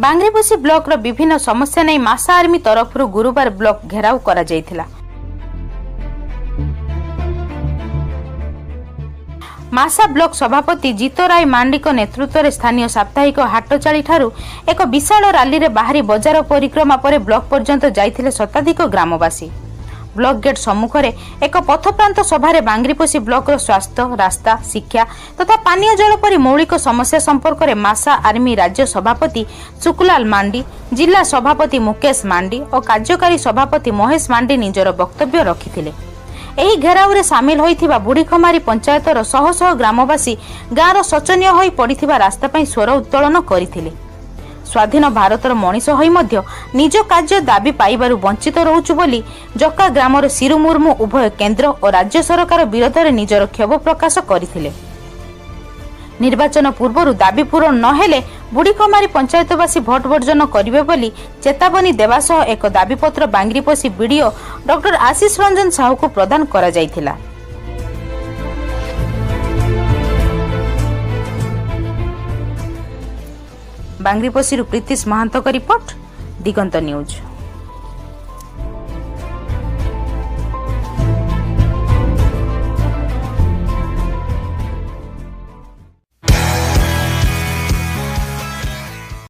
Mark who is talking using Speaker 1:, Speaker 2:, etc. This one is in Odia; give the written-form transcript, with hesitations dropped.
Speaker 1: ବାଙ୍ଗରିପୋଷି ବ୍ଲକର ବିଭିନ୍ନ ସମସ୍ୟା ନେଇ ମାସା ଆର୍ମି ତରଫରୁ ଗୁରୁବାର ବ୍ଲକ ଘେରାଉ କରାଯାଇଥିଲା। ମାସା ବ୍ଲକ ସଭାପତି ଜିତ ରାୟ ମାଣ୍ଡିଙ୍କ ନେତୃତ୍ୱରେ ସ୍ଥାନୀୟ ସାପ୍ତାହିକ ହାଟଚାଳିଠାରୁ ଏକ ବିଶାଳ ରାଲିରେ ବାହାରି ବଜାର ପରିକ୍ରମା ପରେ ବ୍ଲକ ପର୍ଯ୍ୟନ୍ତ ଯାଇଥିଲେ ଶତାଧିକ ଗ୍ରାମବାସୀ। ବ୍ଲକ ଗେଟ୍ ସମ୍ମୁଖରେ ଏକ ପଥପ୍ରାନ୍ତ ସଭାରେ ବାଙ୍ଗରିପୋଷି ବ୍ଲକର ସ୍ୱାସ୍ଥ୍ୟ, ରାସ୍ତା, ଶିକ୍ଷା ତଥା ପାନୀୟ ଜଳ ପରି ମୌଳିକ ସମସ୍ୟା ସମ୍ପର୍କରେ ମାସା ଆର୍ମି ରାଜ୍ୟ ସଭାପତି ଶୁକୁଲାଲ ମାଣ୍ଡି, ଜିଲ୍ଲା ସଭାପତି ମୁକେଶ ମାଣ୍ଡି ଓ କାର୍ଯ୍ୟକାରୀ ସଭାପତି ମହେଶ ମାଣ୍ଡି ନିଜର ବକ୍ତବ୍ୟ ରଖିଥିଲେ। ଏହି ଘେରାଉରେ ସାମିଲ ହୋଇଥିବା ବୁଢ଼ୀଖମାରୀ ପଞ୍ଚାୟତର ଶହ ଶହ ଗ୍ରାମବାସୀ ଗାଁର ଶୋଚନୀୟ ହୋଇ ପଡ଼ିଥିବା ରାସ୍ତା ପାଇଁ ସ୍ୱର ଉତ୍ତୋଳନ କରିଥିଲେ। ସ୍ୱାଧୀନ ଭାରତର ମଣିଷ ହୋଇ ମଧ୍ୟ ନିଜ କାର୍ଯ୍ୟ ଦାବି ପାଇବାରୁ ବଞ୍ଚିତ ରହୁଛୁ ବୋଲି ଜକା ଗ୍ରାମର ସିରୁ ମୁର୍ମୁ ଉଭୟ କେନ୍ଦ୍ର ଓ ରାଜ୍ୟ ସରକାର ବିରୋଧରେ ନିଜର କ୍ଷୋଭ ପ୍ରକାଶ କରିଥିଲେ। ନିର୍ବାଚନ ପୂର୍ବରୁ ଦାବି ପୂରଣ ନ ହେଲେ ବୁଢ଼ୀଖମାରୀ ପଞ୍ଚାୟତବାସୀ ଭୋଟ ବର୍ଜନ କରିବେ ବୋଲି ଚେତାବନୀ ଦେବା ସହ ଏକ ଦାବିପତ୍ର ବାଙ୍ଗରିପୋଷି ବିଡିଓ ଡକ୍ଟର ଆଶିଷ ରଞ୍ଜନ ସାହୁଙ୍କୁ ପ୍ରଦାନ କରାଯାଇଥିଲା। ବାଙ୍ଗରିପୋଷିରୁ ପ୍ରୀତିଶ ମହାନ୍ତଙ୍କ ରିପୋର୍ଟ, ଦିଗନ୍ତ ନ୍ୟୁଜ୍।